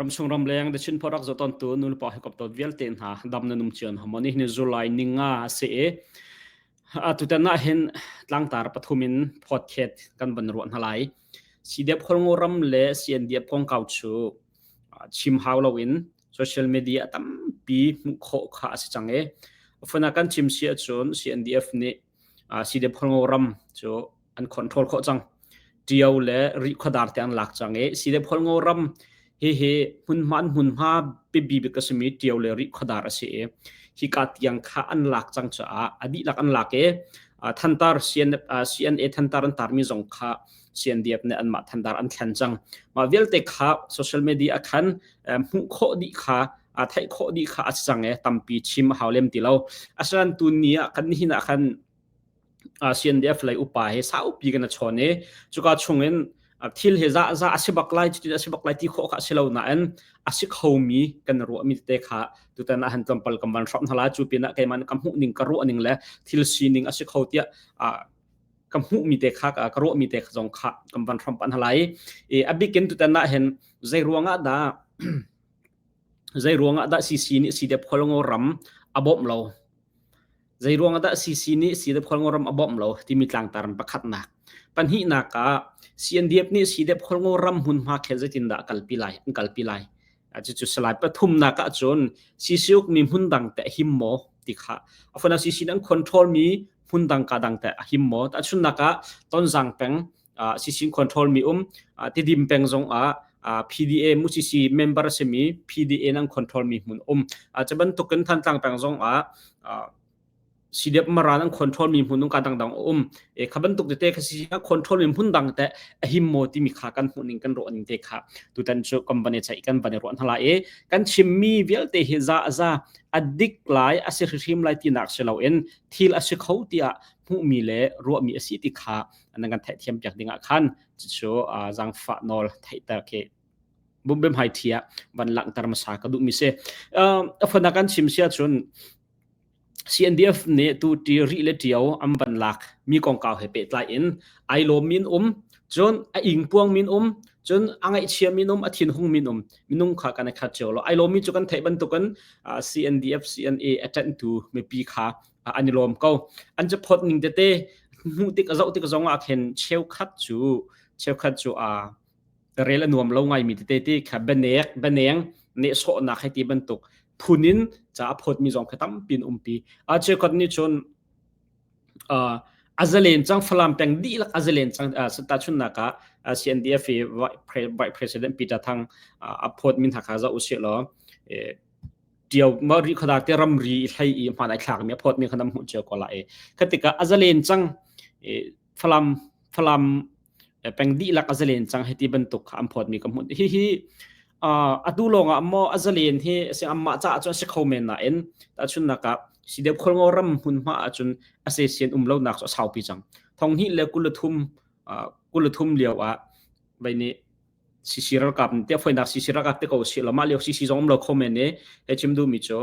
Ramchung ramleng The Chin Product zohtontu nulepa hawikom vialte hna dam na num cion hamoni ni July ninga a si i tutan ah hin tlangtar pathum in podcast kan van ruah hna lai. CDF Khualngo ram le CNDF kongkau cu chim hau loin social media tampi hmuh khawh kha a si cang i funa kan chim si ahcun CNDF nih CDF Khualngo ram cu an control khawh cang. Ṭio le Rihkhawdar te an lak cang i Sidep Khualngo ram hihi hmunhma an hmunhma biapi bik a simi Ṭio le Rihkhawdar a si i hika tiang kha an lak cang caah a dihlak an lak i Thantar CNA Thantar an tarmi zong kha CNDF nih anmah Thantar an thlen cang. Mah vialte kha social media ah khan hmuh khawh dih kha theih khawh dih kha a si cang i tampi chim a hau lem ti lo. Asinain tuni ah kan nihin ah khan CNDF lei upa he saupi kan chawn i cuka chungin thil hi za za a si bak lai cutin a si bak lai ti khawh kha a si lo nain a si khomi kan ruahmi tete kha tutan ah han tlawmpal kan van hrawm hna lai cu pinah keimah nih ka hmuh ning ka ruah ning le thil sining a si kho tiah ka hmuhmi te kha ka ruahmi te zong kha kan van hrawm pah hna lai i a bikin tutan ah hin zei ruangah dah zei ruangah dah CC nih CDF Khualngo ram a bawmh lo Zeiruang ah dah CC nih CDF Khualngo ram a bawmh lo timi tlangtar in pakhatnak. Pahnihnak ah CNDF nih CDF Khualngo ram hmunhma khel zeitindah a kalpi lai, an kalpi lai. Cucu salai pathumnak ah cun CC ukmi hmun dang teh a him maw ti kha. A fana CC nih an control mi hmun dang ka dang teh a him maw. Tahchunhnak ah Tonzang peng CC control mi um Tidim peng zong ah PDA MUCC member a simi PDA nan control mi hmun um. Cu bantukin Thantlang peng zong ah CDF Mara nan control mi hmun ka dangdang um. E kha bantuk tete kha si control mi hmun dang te a him maw timi kha kan hmuh ning kan ruah ning te kha tutan cu company chai kan van ruah hna lai i kan chim mi vialte hi za za a dik lai a si hrim lai tinak si loin thil a si kho tiah hmuhmi le ruahmi a si ti kha nan kan theihthiam piak ding ah khan cucu zaangfah nawl theihter khi bum hai thi ah van langhter hmasa ka duhmi si. A fana kan chim sia cun CNDF nih tu ti ri le ṭio an van lak mi kongkau he pehtlai in ai lawm min um cun a ingpuang min um cun a ngaihchia min um a thinhung min um minung kha kan i khat cio lo ai lawm mi cu kan theih bantukin CNDF CNA a ṭanhtu mipi kha an i lawm ko an caphot ning tete hmuh tik a zoh tik zong ah khin cheukhat cu cheukhat cu a rel a nuam lo ngaimi tete ti kha bianek bianeng nehsawhnak hei ti bantuk phun in ca a phawtmi zong kha tampi in umpi a cheukhat nih cun a zalen cang Falam peng dihlak a zalen cang tahchunhnak ah CNDF i Vice President Peter Thang a phawt min hna kha zoh usih law ṭio ma ri khada te ramri i hlei i hmaan ai thlakmi a phawtmi kha nam hmuh cio ko lai kha tikah a zalen cang Falam Falam peng dihlak a zalen cang hiti bantuk kha an phawtmi ka hmuh hi hi atu lawng ah maw a zalen hi si amah caah cun a si kho men nain tahchunhnak ah Sidep Khualngo ram hmunhma ahcun a sesian um lonak cu a saupi cang thong hnih le 23 23 lio ah vai nih CC ralkap tiah foinak CC ralkap te ko si lo mah lio CC zong um lo kho men i he chim duhmi cu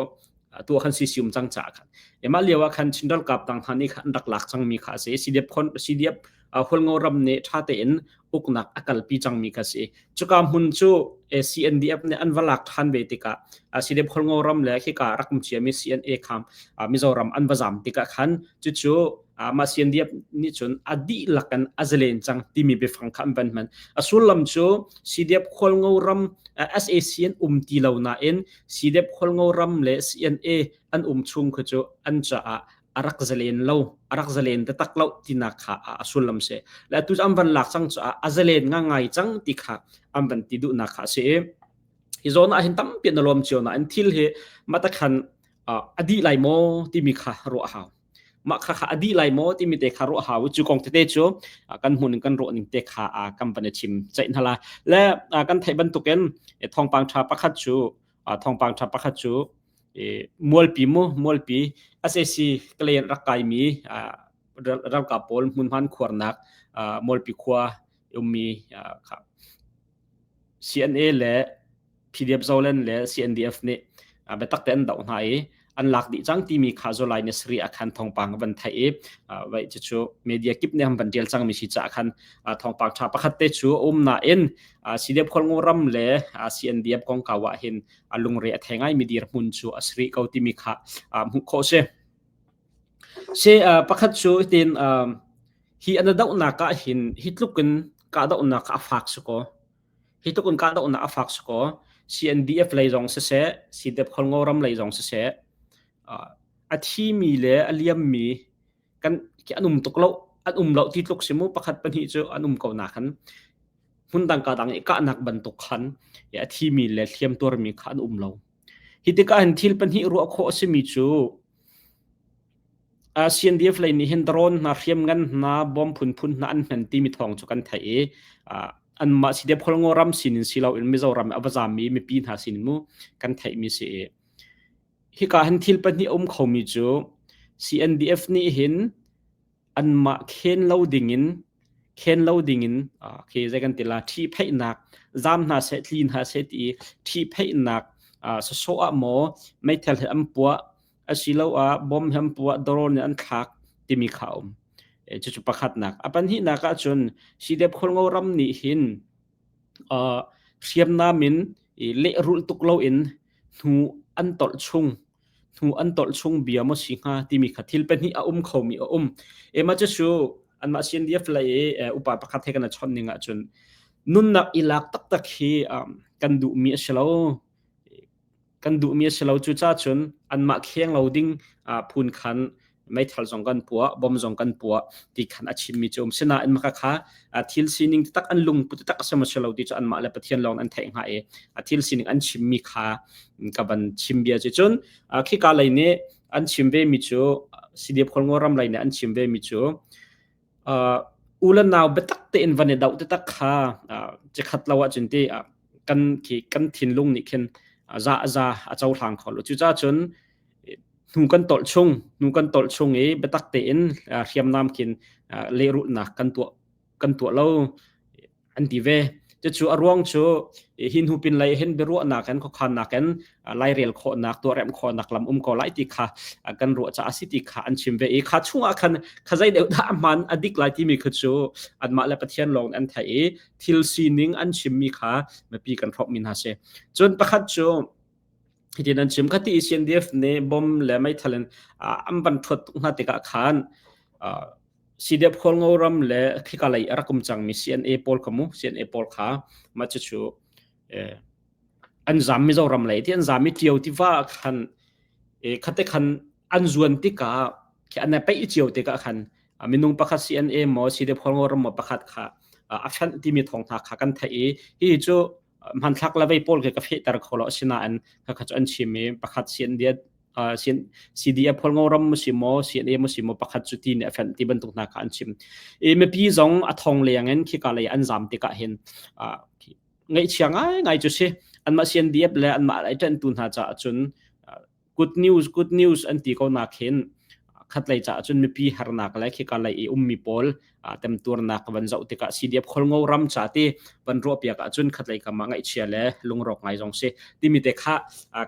tu ah khan CC um cang caah khan e mah lio ah khan Chin ralkap tang hna nih khan an rak lak cangmi kha a si CDF khon CDF Hualngo ram nih ṭha tein uknak a kalpi cangmi kha si cuka hmun cu CNDF nih an va lak ṭhan ve tikah CDF Hualngo ram le khika rak um ciami CNA kham Mizoram an va zam tikah khan cucu mah CNDF nih cun a dihlak in a zalen cang timi biafang kha an van hman. A sullam cu CDF Khualngo ram SAC an um ti lo nain CDF Khualngo ram le CNA an um chung kha cu an caah a rak zalen lo a rak zalen taktak lo tinak kha a sullam si. Le atu an van lak cang caah a zalen ngangai cang ti kha an van ti duhnak kha a si i hi zawn ah hin tampi na lawm cio nain thil hi matakhan a dih lai maw timi kha ruah a hau. Mah kha kha a dih lai maw timi te kha ruah hau cu kong tete cu kan hmun in kan ruah ning te kha kan van i chim ceih hna la le kan theih bantukin thawngpang ṭha pakhat cu thawngpang ṭha pakhat cu mualpi mu mualpi SAC Kalayan rak kaimi ralkap pawl hmunhman khuarnak mualpi khua ummi kha CNA le PDF Zoland le CNDF nih biatak te an doh hna i an lak dih cang timi kha July ni sarih ah khan thawngpang van theih i vai cucu media kip nih an van tial cangmi si caah khan thawngpang tha pakhat te cu a um nain CDF Khualngo ram le CNDF kongkau ah hin a lungre a thei ngaimi dirhmun cu a si rih ko timi kha hmuh khawh si. Si pakhat cu hitin hi an dohnak ah hin hi tluk in kahdohnak a fak si kaw hi tluk in kahdohnak a fak si kaw CNDF lei zong siseh CDF Khualngo ram lei zong siseh a thimi le a liammi kan an um tuk lo an um lo ti tluk si mu pakhat pahnih cu an um ko na khan hmundang ka dang i kahnak bantuk khan a thimi le hliam tuarmi kha an um lo hi tikah hin thil pahnih ruah khawh a simi cu CNDF lei nih hin drone hna hriamngan hna bom phunphun hna an hman timi thawng cu kan theih i anmah CDF Khualngo ram sinin si loin Mizoram a va zammi mipi hna sinin mu kan theihmi si i Hika hin thil pahnih a um khomi cu CNDF nih hin anmah khen lo dingin khen lo dingin khi zei kan ti la ṭhihphaihnak zaam hna seh tli hna seh ti i ṭhihphaihnak sawsawh ah maw meithal he an puah asiloah bom he an puah drone in an thlak timi kha a um. Cucu pakhatnak. A pahnihnak ahcun CDF Khualngo ram nih hin hriamnam in lehrulh tuk loin hnu an tolh chung hnu an tolh chung bia maw si hnga timi kha thil pahnih a um khomi a um. Ema cu anmah CNDF lei i upa pakhat he kan i chawnh ning ahcun nunnak i lak taktak hi kan duhmi a si lo. Kan duhmi a si lo. Cucaah cun anmah kheng lo ding phun khan meithal zong kan puah, bom zong kan puah ti khan a chimmi cu um. Sinain maka kha thil sining taktak an lungput taktak a si maw si lo ti cu anmah le Pathian lawng an theih hnga i a thil sining an chimmi kha ka van chim bia cu cun khika lei nih an chim ve mi cu CDF Khualngo ram lei nih an chim ve mi cu u le nau biatak tein van i doh taktak kha cikhat lo ahcun ti kan khi kan thinlung nih khin za za a cohlang kho lo. Cucaah cun hnu kan tolh chung hnu kan tolh chung i biatak tein hriamnam khin lehrulhnak kan tuah kan tuah lo an ti ve. Cucu a ruang cu hi hnu pin lei hin biaruahnak in khuakhannak in lairel khawhnak tuahremh khawhnak lam um ko lai ti kha kan ruah caah a si ti kha an chim ve i kha chungah khan kha zei deuh dah a hmaan a dik lai timi kha cu anmah le Pathian lawng an theih i thil sining an chimmi kha mipi kan hrawkmi hna si. Cun pakhat cu hitin an chim khati CNDF nih bom le meithal in an van thuat tuk hna tikah khan CDF Khualngo ram le khika lei a rak um cangmi CNA pawl kha mu CNA pawl kha mah cucu an zam Mizoram lei ti an zam i Ṭio tiva ah khan khate khan an zuan tikah khi an peih cio tikah khan minung pakhat CNA maw CDF Khualngo ram maw pakhat kha a fenh timi thawng hna kha kan theih i hi cu hmanthlak le vei pawl khi ka fehter kho lo asinain kha cu an chim i pakhat CNDF CDF Khualngo ram si maw CNA maw si maw pakhat cu ti nih a fenh ti bantuk hna kha an chim. I mipi zong a thong leng in khika lei an zam tikah hin ngaihchia ngaingai cu si anmah CNDF le anmah lai ṭanhtu hna caah cun good news good news an ti ko nak hin khatlei caah cun mipi harnak le khika lei i ummi pawl temtuarnak van zoh tikah CDF Khualngo ram ca ti van ruahpiak ahcun khatlei kam ah ngaihchia le lungrawk ngai zong si timi te kha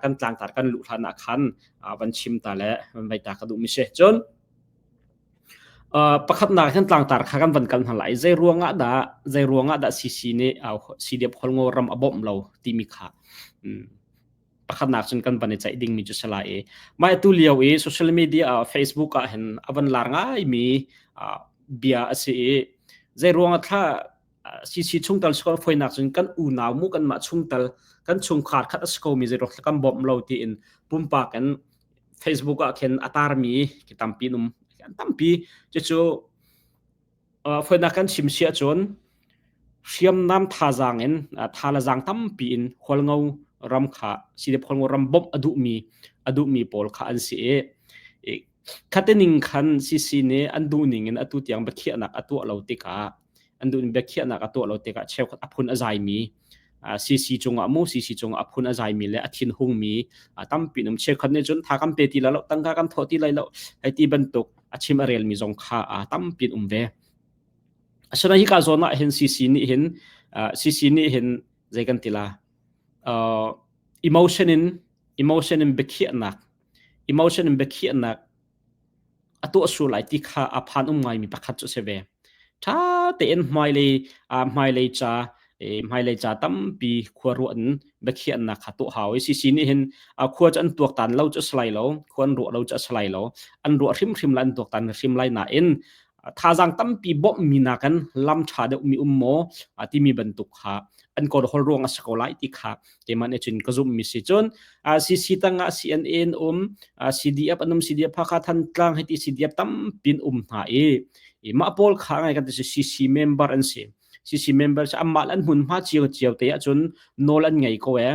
kan tlangtar kan luh hlan ah khan van chim ta le van vai ta ka duhmi si cun pakhatnak hin tlangtar kha kan van kal hna lai zei ruangah dah zei ruangah dah CC nih CDF Khualngo ram a bawmh lo timi kha pakhatnak cun kan van i ceih dingmi cu si lai i mah atu lio i social media ah Facebook ah hin a van lar ngaimi bia a si i zei ruangah thla CC chungtel si ko foinak cun kan unau mu kanmah chungtel kan chungkhar khat a si komi zei ruang kan bawmh lo tiin pumpak in Facebook ah khin a tarmi ki tampi um an tampi cucu Foinak kan chim si ahcun hriamnam thazaang in tha le zaang tampi in Hualngo ram kha CDF Hualngo ram bawmh a duhmi a duhmi pawl kha an si i khatining khan CC nih an duhning in atu tiang biakhiahnak a tuah lo tikah an duh biakhiahnak a tuah lo tikah cheukhat a phun a zaimi CC cungah mu CC cungah a phun a zaimi le a thinhungmi tampi um cheukhat nih cun tha kan pe ti lai lo tangka kan thawh ti lai lo hei ti bantuk a chim a relmi zong kha tampi um ve. Asinain hika zawn ah hin CC nih hin CC nih hin zei kan ti la emotion in emotion in biakhiahnak. Emotion in biakhiahnak a tuah sual lai ti kha a phan um ngaimi pakhat cu a si ve. Ṭha tein hmailei hmailei ca hmailei ca tampi khua ruah in biakhiahnak kha tuah hau i CC nih hin khua cu an tuaktan lo cu a si lai lo, khua an ruah lo cu a si lai lo. An ruah hrimhrim le an tuaktan hrim lai nain thazaang tampi bawmhmi nakin lam ṭha deuhmi um maw timi bantuk kha an kawlhawl ruang a si ko lai ti kha keimah nih cun ka zumhmi si. Cun CC tangah CNA an um, CDF an um, CDF Hakha Thantlang hei ti CDF tampi an um hna i mah pawl kha ngai kan ti CC member an si. CC member cu anmah le an hmunhma cio cio te ahcun nawl an ngei ko ee.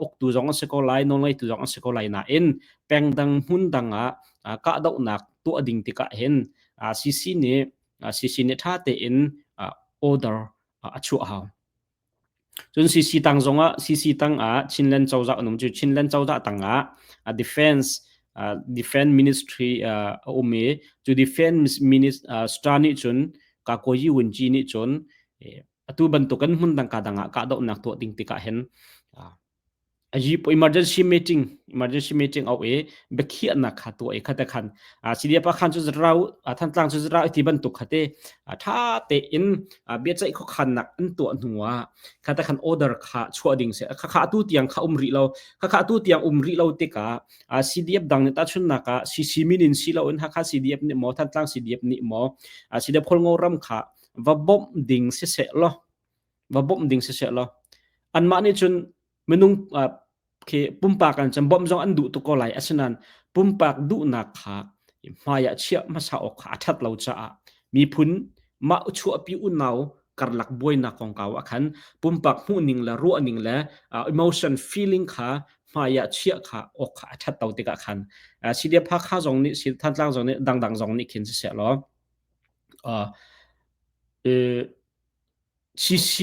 Uktu zong an si ko lai, nawlngeitu zong an si ko lai nain pengdang hmun dang ah kahdohnak tuah ding tikah hin CC nih CC nih ṭha tein order a chuah hau. Cun CC tang zongah CC tang ah Chinland cozah an um cu Chinland cozah tangah defense defense ministry a um i cu defense minister nih cun Kakuayi Wunci nih cun atu bantukin hmun dang ka dang ah kahdohnak tuah ding tikah hin emergency meeting emergency meeting au i biakhiahnak kha tuah i khate khan CDF khan cu rau Thantlang cu rau ti bantuk khate tha tein biaceih khuakhannak an tuah hnu ah khate khan order kha chuah ding si kha kha atu tiang kha um rih lo kha kha atu tiang um rih lo tikah CDF dang nih tahchunnak ah CC min in si loin Hakha CDF nih maw Thantlang CDF nih maw CDF Khualngo ram kha va bawmh ding siseh law va bawmh ding siseh law anmah nih cun minung khi pumpak an cun bawmh zong an duh tuk ko lai asinain pumpak duhnak kha hmai ah chiah hmasa awk kha a ṭhat lo caah miphun mah chuahpi unau karlak buainak kongkau ah khan pumpak hmuhning le ruahning le emotion feeling kha hmai ah chiah kha awk kha a ṭhat lo tikah khan CDF Hakha zong nih Thantlang zong nih dangdang zong nih khin siseh law CC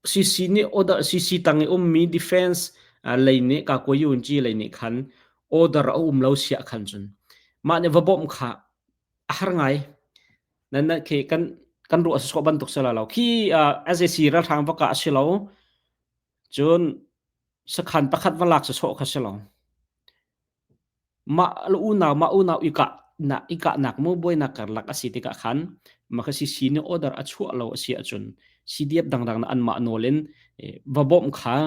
CC nih order CC tang i ummi defense lei nih Kakuayunci lei nih khan order a um lo siah khan cun mah nih va bawmh kha a har ngai. Nan na khi kan kan ruah sawh bantuk si lo. Khi SAC ralhrang va kah a si lo. Cun sakhan pakhat va lak sawh kha si lo. Mah le unau mah unau i kah nak i kahnak mu buainak karlak a si tikah khan mah kha CC nih order a chuah lo a si ahcun CDF dangdang na anmah nawl in va bawmh kha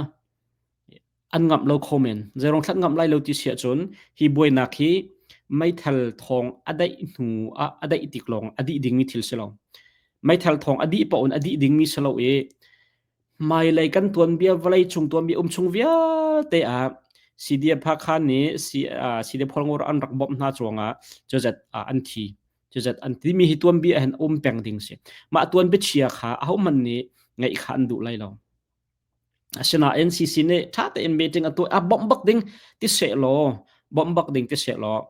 an ngamh lo kho men. Zeirong thlat ngamh lai lo ti si ahcun hi buainak hi meithal thawng a daih hnu ah a daih tik lawng a dih dingmi thil si lo. Meithal thawng a dih paoh in a dih dingmi si lo i Hmailei kan tuanbia vawleicung tuanbia um chung vialte ah CDF Hakha nih CDF Khualngur an rak bawmh hna ruangah cuzat an thi. Cuzat an timi hi tuanbia hin um peng ding si. Mah tuanbia chia kha ahohmanh nih ngaih kha an duh lai lo. Asinain CC nih ṭha tein meeting a tuah a bawmh bak ding ti seh law bawmh bak ding ti seh law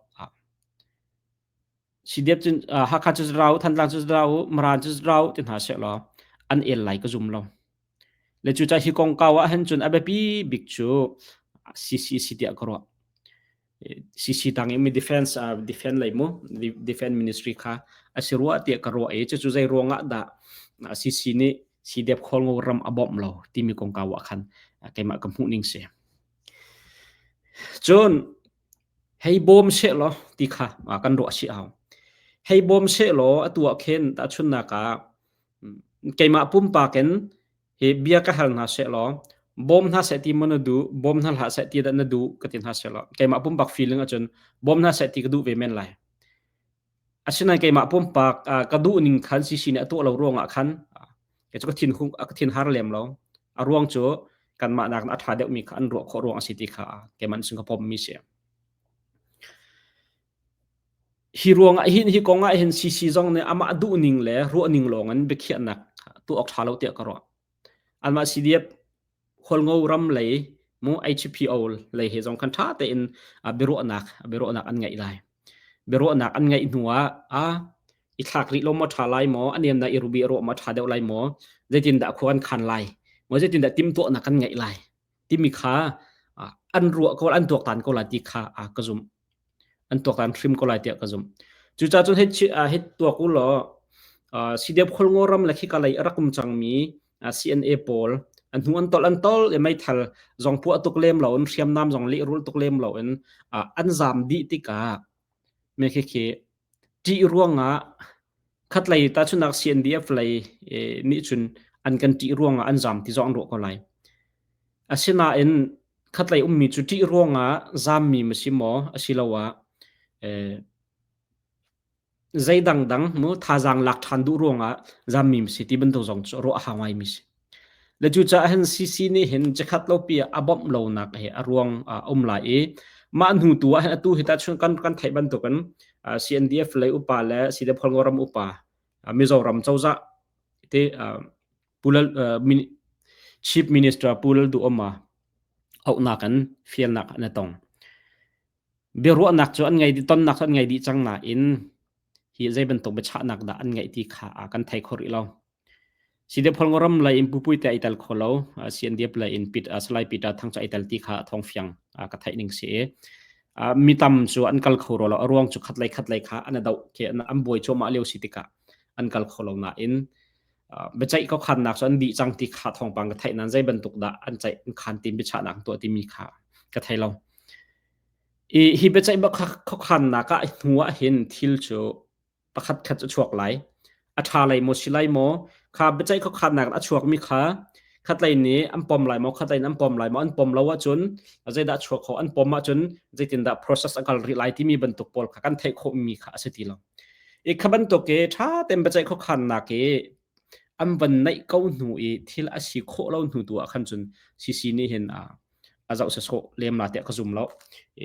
CDF cun Hakha cu rau, Thantlang cu rau, Maran cu rau ti hna seh law an el lai ka zum lo. Le cucaah hi kongkau ah hin cun a biapi bik cu CCC tiah ka ruah. CC tang i mi defense defense lei mu defense ministry kha a si rua tiah ka ruah i cucu zei ruangah dah CC nih CDF Khualngo ram a bawmh lo timi kongkau ah khan keimah ka hmuh ning si. Cun Hei bawm sehlaw ti kha kan ruah a si hau. Hei bawm sehlaw atu ah khin tahchunhnak ah keimah pumpak in hi bia ka hal hna sehlaw bawm hna seh ti maw na duh, bawm hna hlah seh ti dah na duh ka ti hna sehlaw keimah pumpak feeling ahcun bawm hna seh ti ka duh ve men lai. Asinain keimah pumpak ka duh ning khan CC nih a tuah lo ruangah khan kei cu ka thin hung ka thin har lem lo. A ruang cu kanmah nakin a ṭha deuhmi kha an ruah khawh ruang a si ti kha keimah nih cun ka pommi si. Hi ruangah hin hi kong ah hin CC zong nih amah duhning le ruahning lawng in biakhiahnak tuah awk ṭha lo tiah ka ruah. Anmah CDF Hualngo ram lei mu HPO lei he zong khan ṭha tein biaruahnak biaruahnak an ngeih lai. Biaruahnak an ngeih hnu ah a i thlak rih lo maw ṭha lai maw, a niam dah i rubi ruah maw ṭha deuh lai maw, zeitindah khua kan khan lai, maw zeitindah timhtuahnak kan ngeih lai timi kha an ruah ko an tuaktan ko lai ti kha ka zumh. An tuaktan hrim ko lai tiah ka zumh. Cucaah cun hei hei tuak u law CDF Khualngo ram le khika lei a rak um cangmi CNA pawl. An hnu an tol an tol i meithal zong puah tuk lem lo in hriamnam zong lehrul tuk lem lo in an zam dih tikah me khi khi ṭih ruangah khatlei tahchunhnak CNDF lei nih cun an kan ṭih ruangah an zam ti zong an ruah ko lai. Asinain khatlei ummi cu ṭih ruangah zammi ma si maw asiloah zei dangdang mu thazaang lak ṭhan duh ruangah zammi si ti bantuk zong cu ruah a hau ngaimi si. Le cucaah hin CC nih hin chikkhat lo pi a bawmh lonak hi a ruang a um lai i mah hnu tu ah hin atu hi tahchun kan kan theih bantukin CNDF lei upa le CDF ram upa Mizoram cozah te Pulal Chief Minister Pulal Duhoma auhnak an fialnak an tong. Biaruahnak cu an ngei dih tonnak cu an ngei dih cang nain hi zei bantuk biachahnak dah an ngeih ti kha kan thei kho rih lo. Sidephol ram lei in pupui te ai tel kho lo. CNDF lei in Pit Salai Peter Thang cu ai tel ti kha thawng fiang ka theih ning si i mi tam cu an kal kho ro lo. A ruang cu khat lei khat lei kha an doh khi an buai cuahmah lio si tikah an kal kho lo nain biaceih ko khannak cu an dih cang ti kha thawngpang ka theih nain zei bantuk dah an ceih an khan tim biachahnak tuah timi kha ka thei lo. I hi biaceih khuakhannak ah hnu ah hin thil cu pakhat khat a chuak lai. A ṭha lei maw si lai maw? Kha biaceih khuakhannak a chuakmi kha khatlei nih an pom lai maw, khatlei in an pom lai maw? An pom lo ahcun zeidah a chuak kho? An pom ahcun zeitindah process a kal rih lai timi bantuk pawl kha kan theih khawhmi kha a si ti lo. I kha bantuk i ṭha tein biaceih khuakhannak i an van naih ko hnu i thil a si khawh lo hnu tu ah khan cun CC nih hin a zoh sawsawh lem la tiah ka zum lo.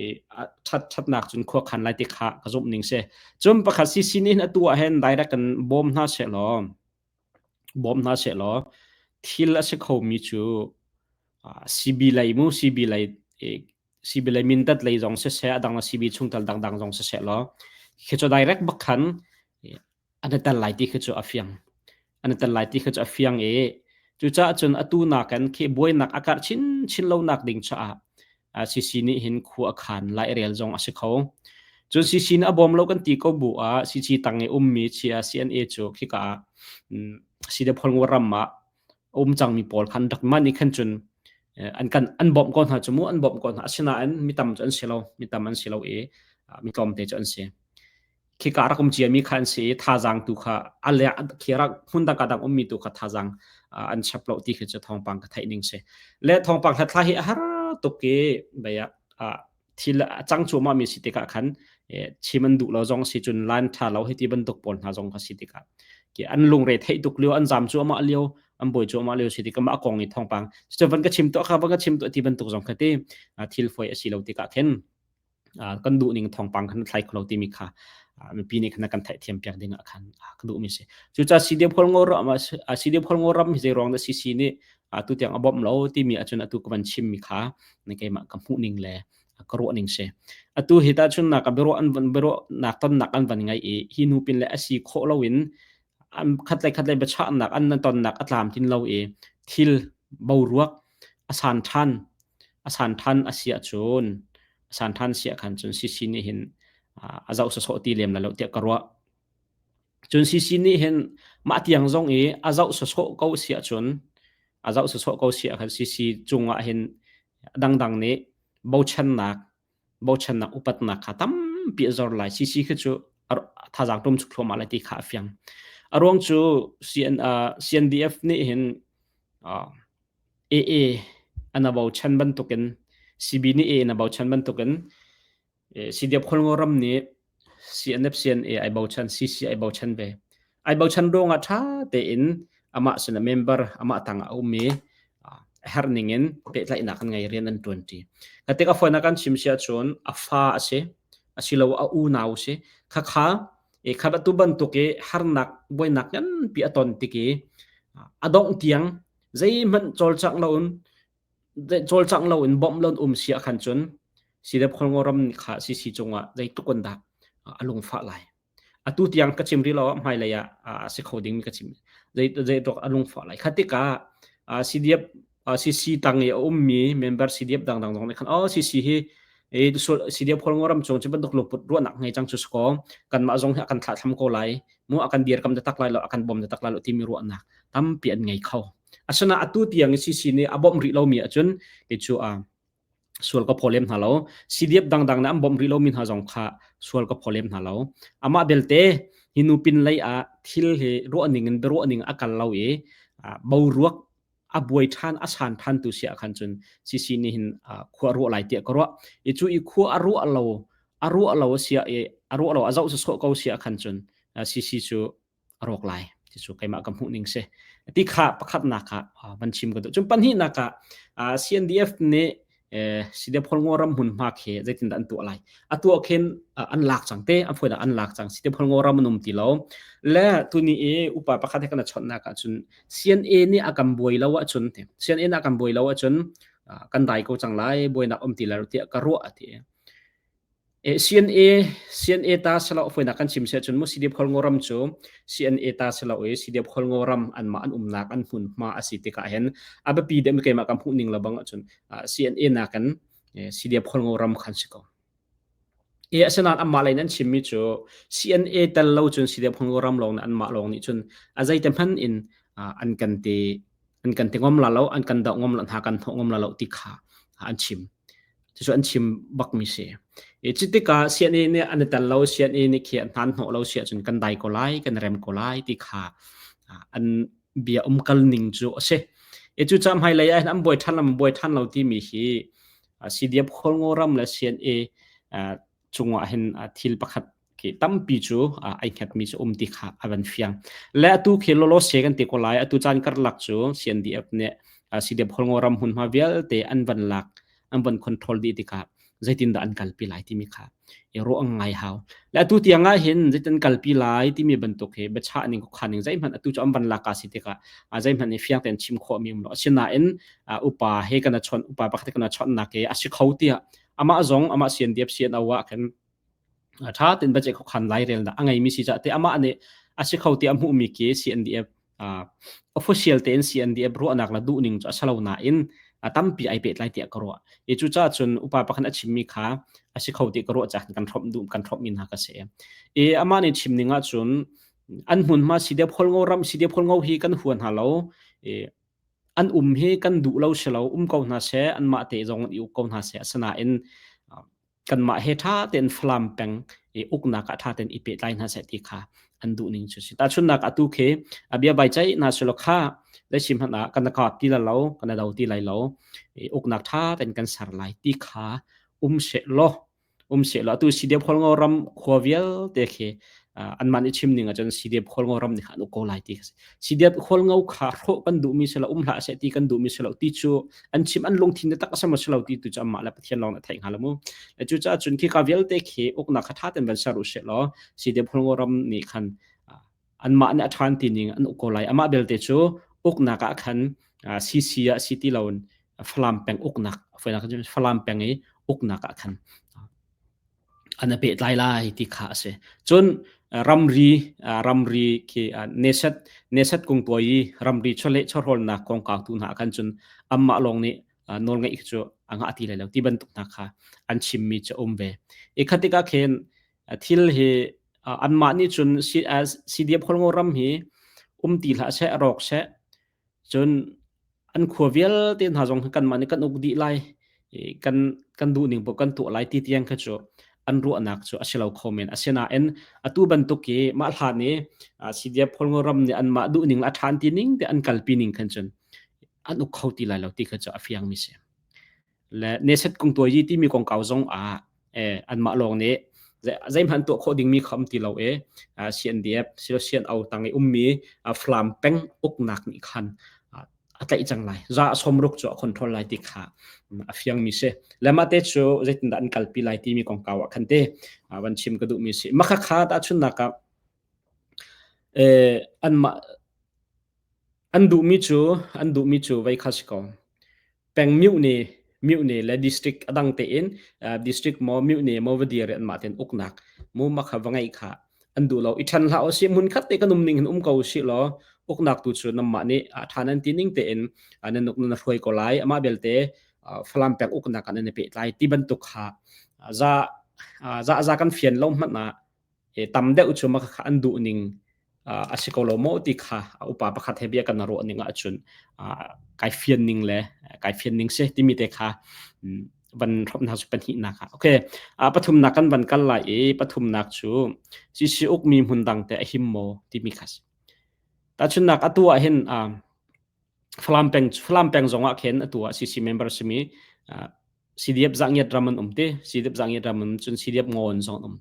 I a ṭhat ṭhatnak cun khua khan lai ti kha ka zumh ning si. Cun pakhat CC nih hin atu ah hin direct in bawm hna seh law bawm hna seh law thil a si khomi cu CB lei mu CB lei CB lei mindat lei zong siseh a dang CB chungtel dangdang zong siseh law khi cu direct bak khan an i tel lai ti khi cu a fiang. An i tel lai ti khi cu a fiang i cucaah cun atu nakin khi buainak a karh chinchin lonak ding caah CC nih hin khua a khan lai rel zong a si kho. Cun CC nih a bawm lo kan ti ko bu ah CC tang i ummi chia CNA cu khika ah Sidephol ram ah um cangmi pawl khan rak mah nih khan cun an kan an bawmh ko hna cu mu an bawmh ko hna asinain mi tam cu an si lo mi tam an si lo i mi tlawmte cu an si. Khika rak um ciami kha an si i thazaang tu kha a le khi rak hmun dang ka dang ummi tu kha thazaang an chap lo ti khi cu thawngpang ka theih ning si. Le thawngpang hlathlai hi a har tuk i bia thil a cang cuahmah mi si tikah khan chim an duh lo zong si cun lan tha lo hiti bantuk pawl hna zong kha si tikah ki an lungre theih tuk lio an zam cuahmah lio an buai cuahmah lio si tikah mah kong i thawngpang cu van ka chim tuah kha van ka chim tuah ti bantuk zong kha ti thil foi a si lo tikah khin kan duh ning thawngpang khan thlai kho lo timi kha mipi nih khan kan theihthiam piak ding ah khan ka duh mi si cucaah CDF Khualngo ram CDF Khualngo ram hi zei ruang dah CC nih atu tiang a bawmh lo timi ahcun atu ka van chim mi kha keimah ka hmuh ning le ka ruah ning si atu hi tahchun nak a biaruah an van biaruah nak tonnak an van ngai i hi nu pin le a si khawh lo in an khat le khat le biachahnak an tonnak a tlam tin lo i thil boruak a san than a san than a si ahcun a san than si ahkhan cun CC nih hin a zoh sawsawh ti lem la lo tiah ka ruah. Cun CC nih hin mah tiang zong i a zoh sawsawh ko si ahcun a zoh sawsawh ko si ahkhan CC cungah hin dangdang nih bochannak bochannak upatnak kha tampi a zor lai. CC khi cu thazaang tum chuk thluahmah lai ti kha a fiang. A ruang cu CN, uh, CNDF nih hin uh, AA an a bochan bantukin CB nih AA an a bochan bantukin CDF Khualngo ram nih CNF CNA ai bochan CC ai bochan ve. Ai bochan ruangah ṭha tein amah sin a member amah tang a um i a herh ning in pehtlaihnak an ngei rian an ṭuanṭi. Ka tik a fawinak kan chim si ahcun a fa a si asilo a unau si khakha i kha tu bantuk i harnak buainak nganpi a ton tik i a dongh tiang zeihmanh cawlcangh loin cawlcangh loin bawmh loin um si ahkhan cun Sidep Khualngo ram kha CC cungah zeitluk in dah a lungfah lai. Atu tiang ka chim rih lo hmailei ah a si kho dingmi ka chim. Zei zeitluk a lungfah lai. Kha tikah CDF CC tang i a ummi member CDF dangdang zong nih khan oh CC hi CDF Khualngo ram chung cu bantuk lungput ruahnak ngei cang cu si kaw kanmah zong hi a kan thlahthlam ko lai mu a kan dirkam taktak lai lo a kan bawm taktak lai lo timi ruahnak tampi an ngei kho. Asina atu tiang i CC nih a bawmh rih lomi ahcun kei cu sual ka phaw lem hna lo. CDF dangdang nih an bawmh rih lomi hna zong kha sual ka phaw lem hna lo. Amah belte hi nu pin lei ah thil hi ruah ning in biaruah ning a kal lo i boruak a buai ṭhan a san ṭhan tu si ah khan cun CC nih hin khua ruah lai tiah ka ruah. I cu i khua a ruah lo a ruah lo a sia i a ruah lo a zoh sawsawh ko si ah khan cun CC cu a rawk lai ti cu keimah ka hmuh ning si. Ti kha pakhatnak ah van chim ka duh. Cun pahnihnak ah CNDF nih CDF Khualngo ram hmunhma khi zeitindah an tuah lai. A tuah khin an lak cang te, an fuinak an lak cang. CDF Khualngo ram an um ti lo. Le tuni i upa pakhat he kan chonhnak ahcun CNA nih a kan buai lo ahcun CNA nih a kan buai lo ahcun kan dai ko cang lai, buainak um ti lai tiah ka ruah ati. CNA ta silo foinak kan chim siah cun mu CDF Khualngo ram cu CNA ta silo i CDF Khualngo ram anmah an umnak an hmunhma a si tikah hin a biapi deuh mi keimah ka hmuh ning lebang ahcun CNA nakin CDF Khualngo ram khan si ko. E asinain anmah lei in an chimmi cu CNA tel lo cun CDF Khualngo ram lawng nih anmah lawng nih cun a zeite hmanh in an kan ti an kan ti ngom la lo an kan doh ngom lo hna kan hnawh ngom la lo ti kha an chim. Cucu an chim bakmi si. I cu tikah CNA nih an i tel lo, CNA nih khi an hnan hnawh lo si ahcun kan dai ko lai, kan rem ko lai ti kha an bia umkal ning cu a si. I cucaah hmailei ah hin an buai ṭhan lo, an buai ṭhan lo timi hi CDF Khualngo ram le CNA cungah hin thil pakhat khi tampi cu ai hngatmi cu um ti kha a van fiang. Le atu khi lolo se kan ti ko lai atu caan karlak cu CNDF nih CDF Khualngo ram hmunhma vialte an van lak an van control dih tikah zeitindah an kalpi lai timi kha i ruah ngai hau. Le atu tiang ah hin zeitin kalpi lai timi bantuk hi biachah ning khan ning zeihmanh atu cu an van lak ka si tikah zeihmanh i fiang tein chim khawh mi um lo. Asinain upa he kana chawnh upa pakhat kana chawnhnak he a si kho tiah amah zong amah CNDF CNO ah khan ṭha tein budget khuakhan lairelnak a ngeimi si caah te amah nih a si kho ti a hmuhmi khi CNDF official tein CNDF ruahnak le duhning cu a si lo nain a tampi ai pehtlai tiah ka ruah. I cucaah cun upa pakhat a chimmi kha a si kho ti ka ruah caah kan hrawmh duh kan hrawmhmi hna ka si. I amah nih chim ning ahcun an hmunhma CDF Khualngo ram CDF Khualngo hi kan hua hna lo. I an um hi kan duh lo si lo um ko hna seh anmah te zong i uk ko hna seh asinain kanmah he ṭha tein Falam peng i uknak ah ṭha tein i pehtlai hna seh ti kha an duh ning cu si. Tahchunhnak atu khi a bia bai ceih hna selaw kha zei hmanh ah kan kap ti lai lo, kan do ti lai lo, i uknak ṭha tein kan ser lai ti kha um seh law um seh law atu CDF Khualngo ram khua vialte khi anmah nih chim ning ahcun CDF Khualngo ram nih kha an uk ko lai ti kha si. CDF Khualngo kha hrawh kan duhmi si lo um hlah seh ti kan duhmi si lo ti cu an chim an lungthin taktak a si maw si lo ti tu cu amah le Pathian lawng nih a theih hnga lo mu. Cucaah cun khika vialte khi uknak kha ṭha tein van ser u sih law CDF Khualngo ram nih khan anmah nih a ṭhan ti ning an uk ko lai. Amah belte cu uknak ah khan CC ah si ti loin Falam peng uknak Falam peng i uknak ah khan an i pehtlai lai ti kha a si. Cun ramri ramri khi neset neset kungtuai i ramri chawleh chawhrawlnak kongkau tu hna khan cun anmah lawng nih nawlngeih cu a ngah ti lai lo ti bantuk hna kha an chimmi cu a um ve. I khat tikah khin thil hi anmah nih cun CDF Khualngo ram hi um ti hlah seh rawk seh cun an khua vialte hna zong hi kanmah nih kan uk dih lai i kan kan duh ning paoh kan tuah lai ti tiang kha cu an ruahnak cu a si lo kho men. Asinain atu bantuk i mah hlan i CDF Khualngo ram nih anmah duh ning a ṭhan ti ning te an kalpi ning khan cun an uk kho ti lai lo ti kha cu a fiangmi si. Le neset kung tuai timi kongkau zong ah anmah lawng nih zeihmanh tuah khawh dingmi kha um ti lo i CNDF silo CNO tang i ummi Falam peng uknak nih khan a tlaih cang lai. Za 60 cu a control lai ti kha a fiangmi si. Le mah te cu zeitindah an kalpi lai timi kongkau ah khan te van chim ka duhmi si. Mah khakha tahchunhnak ah anmah an duhmi cu an duhmi cu vei kha si ko. Peng myohne myohne le district a dang tein district maw myohne maw va dir i anmah tein uknak mu mah kha va ngeih kha an duh lo. I ṭhen hlah usih hmun khat te kan um ning hin um ko usih law uknak tu cu nanmah nih ṭha nan ti ning tein nan uk nan hruai ko lai. Amah belte Falam peng uknak ah nan i pehtlai ti bantuk kha za za za kan fian lo hmanh ah tam deuh cu mah kha an duh ning. a si ko lo maw ti kha upa pakhat he bia kan ruah ning ahcun kai fian ning le kai fian ning si timi te kha van hrom hna su pahnihnak ah okay pathumnak kan van kal lai i pathumnak cu CC ukmi hmun dang te a him maw timi kha si tahchunnak atu ah hin Falam peng Falam peng zong ah khin atu ah CC member simi CDF zangiat ram an um ti CDF zangiat ram an cun CDF ngawn zong an um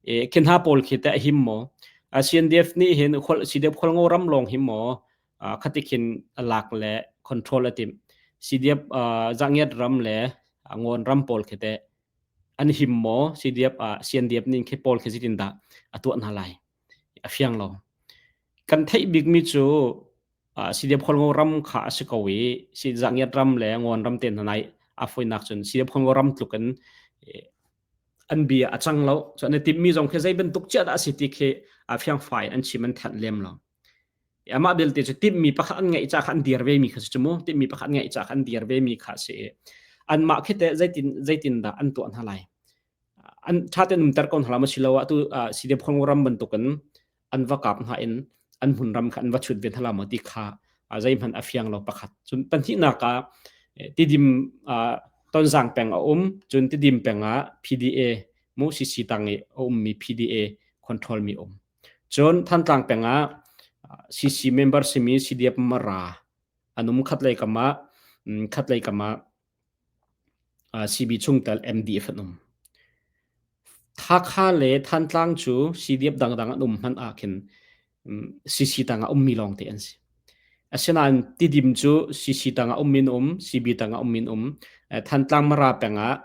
e khin ha pawl khi te a him maw CNDF nih hin khol CDF khol ngo ram long him maw khati khin lak le control atim CDF zangiat ram le ngawn ram pawl khi te an him maw CDF CNDF nih khi pawl khi zitin dah a tuah hna lai a fiang lo kan theih bik mi cu CDF Khualngo ram kha a si ko i Zangiat ram le Ngawn ram te hna nai a foinak cun CDF Khualngo ram tluk in an bia a cang lo. So an i timhmi zong khi zei bantuk chiah dah a si ti khi a fiangfai an chim an thanh lem lo. Amah belte cu timhmi pakhat an ngeih ca kha an dir ve mi kha si cu mu. Timhmi pakhat an ngeih ca kha an dir ve mi kha si i anmah khi teh zeitin zeitin dah an tuah hna lai. An ṭha tein umter ko hna la maw si lo ah tu CDF Khualngo ram bantukin an va kap hna in an hmunram kha an va chut ve hna la maw ti kha zeihmanh a fiang lo pakhat. Cun pahnihnak ah Tidim Tonzang peng a um cun Tidim peng ah PDA mu CC tang i a ummi PDA control mi um. Cun Thantlang peng ah CC member simi CDF Mara an um khatlei kam ah khatlei kam ah CB chungtel MDF an um. Hakha le Thantlang cu CDF dangdang an um hmanh ah khin CC tangah ummi lawngte an si. Asinain Tidim cu CC tangah ummi an um, CB tangah ummi an um. Thantlang Mara peng ah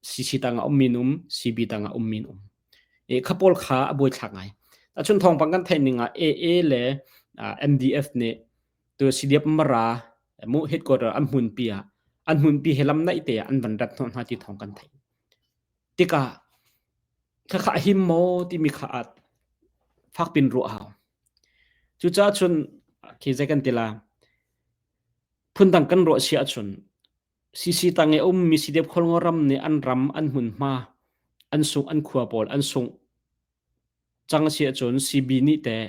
CC tangah ummi an um, CB tangah ummi an um. E kha pawl kha a buaithlak ngai. Achun thawngpang kan theih ning ah AA le MDF nih tu CDF Mara mu headquarter an hmunpi ah an hmunpi he lam naih te ah an van rat hnawh hna ti thawng kan theih. Tikah khakha a him maw timi kha ah fakpin ruah hau. Cucaah cun khi zei kan ti la phundang kan ruah si ahcun CC tang i ummi CDF Khualngo ram nih an ram an hmunhma an sung an khua pawl an sungh cang a si ahcun CB nih teh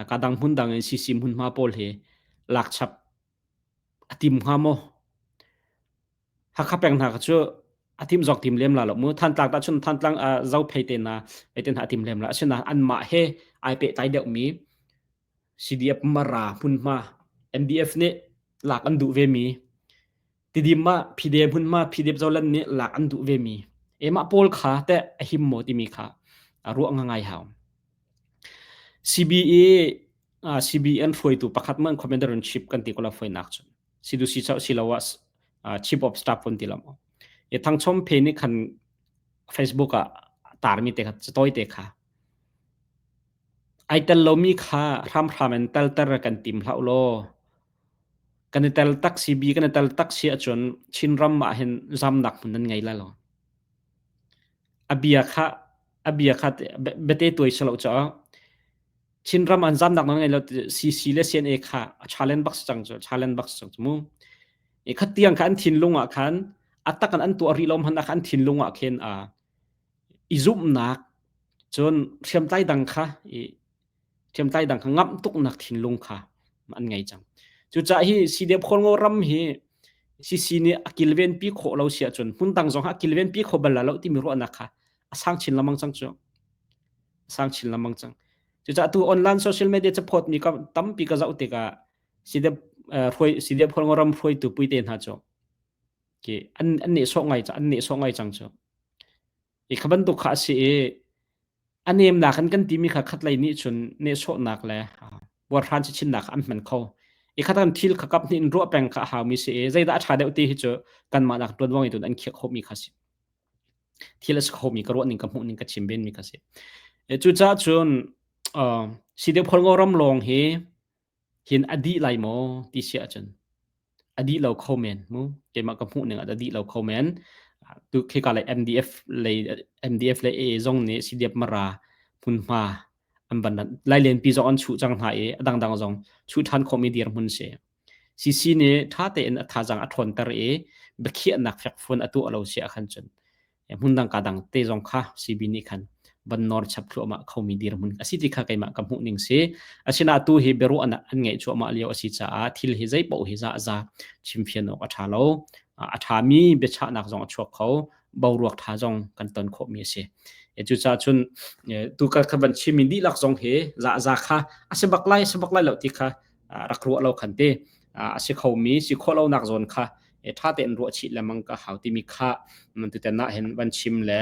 ka dang hmun dang in CC hmunhma pawl hi lak chap a tim hnga maw? Hakha peng hna kha cu a tim zok tim lem la lo mu. Thantlang ta chun Thantlang Zophei te na te hna a tim lem la. Asinain anmah he ai pehtlai deuhmi CDF Mara hmunhma NDF nih lak an duh ve mi Tidim ah PDF hmunhma PDF Zoland nih lak an duh ve mi emah pawl kha teh a him maw timi kha ruah ngai hau. CBE CBN hruaitu pakhat man commander in chief kan ti ko la foinak cun sidu si chau siloah chief of staff pon ti lam e thangchom phe ni khan Facebook ah tarmi te kha chitoi te kha ai tel lomi kha hramhram in telter kan tim hlah law kan i tel tak CB kan i tel tak si ahcun Chinram ah hin zamnak hmun nan ngei lai lo a bia kha a bia kha bete tuai silo cha Chinram an zamnak nan ngei lo CC le CNA kha a challenge bak cang cu challenge bak cang cu mu e khat tiang kha an thinlung ah khan atak an an tuah rih lo hmanh ah khan an thinlung ah khin a i zumhnak cun hriamtlai dang kha i hriamtlai dang kha ngamh tuknak thinlung kha an ngei cang. Cucaah hi CDF Khualngo ram hi CC nih a kilvenpi khawh lo si ahcun hmun dang zong a kilvenpi kho bal la lo timi ruahnak kha a sang chin lengmang cang cu. A sang chin lengmang cang. Cucaah tu online social media caphawt mi ka tampi ka zoh tikah CDF hruai CDF Khualngo ram hruaitu puite hna cu ki an an nehsawh ngai an nehsawh ngai cang cu. I kha bantuk kha a si i a nemnak in kan timi kha khatlei nih cun nehsawhnak le buarhran chichinnak an hman kho. I khat kan thil kha kap hnih in ruah peng kha a haumi si i zeidah a ṭha deuh ti hi cu kanmah nak ṭuanvo ngeitu an khiah khawhmi kha si. Thil a si khomi ka ruah ning ka hmuh ning ka chim benmi kha si. Cucaah cun uh, Sidep Khualngo ram lawng hi hin a dih lai maw ti si ahcun a dih lo kho men mu keimah ka hmuh ning ah a dih lo kho men tu khika lei MDF lei MDF le AA zong nih CDF Mara hmunhma an van lailenpi zong an chuh cang hna i a dangdang zong chuh ṭhan khawhmi dirhmun si CC nih ṭha tein a thazaang a ṭhawnter i biakhiahnak fekfuan a tuah lo si ahkhan cun hmun dang ka dang te zong kha CB nih khan Van nor chap thluahmah khomi dirhmun a si ti kha keimah ka hmuh ning si. Asina tu hi biaruahnak an ngeih cuahmah lio a si caah thil hi zei paoh hi za za chimfian awk a ṭha lo. A ṭhami biachahnak zong a chuak kho, boruak ṭha zong kan ton khawhmi a si. Cucaah cun tu ka van chimmi dihlak zong hi za za kha a si bak lai, si bak lai lo ti kha rak ruah lo khan te a si khomi si khawh lonak zawn kha ṭha tein ruah chih lengmang ka hau timi kha tutan ah hin van chim le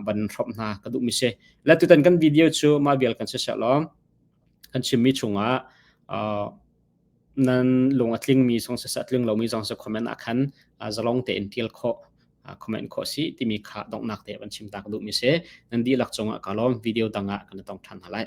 van hrawmh hna ka duhmi si. Le tutan kan video cu mah vial kan si seh law kan chimmi chungah nan lung a tlingmi zong siseh a tling lomi zong siseh comment ah khan zalong tein ṭial khawh comment khawh si timi kha donghnak te van chim ta ka duhmi si. Nan dihlak cungah ka lawm. Video dang ah kan i tong ṭhan hna lai.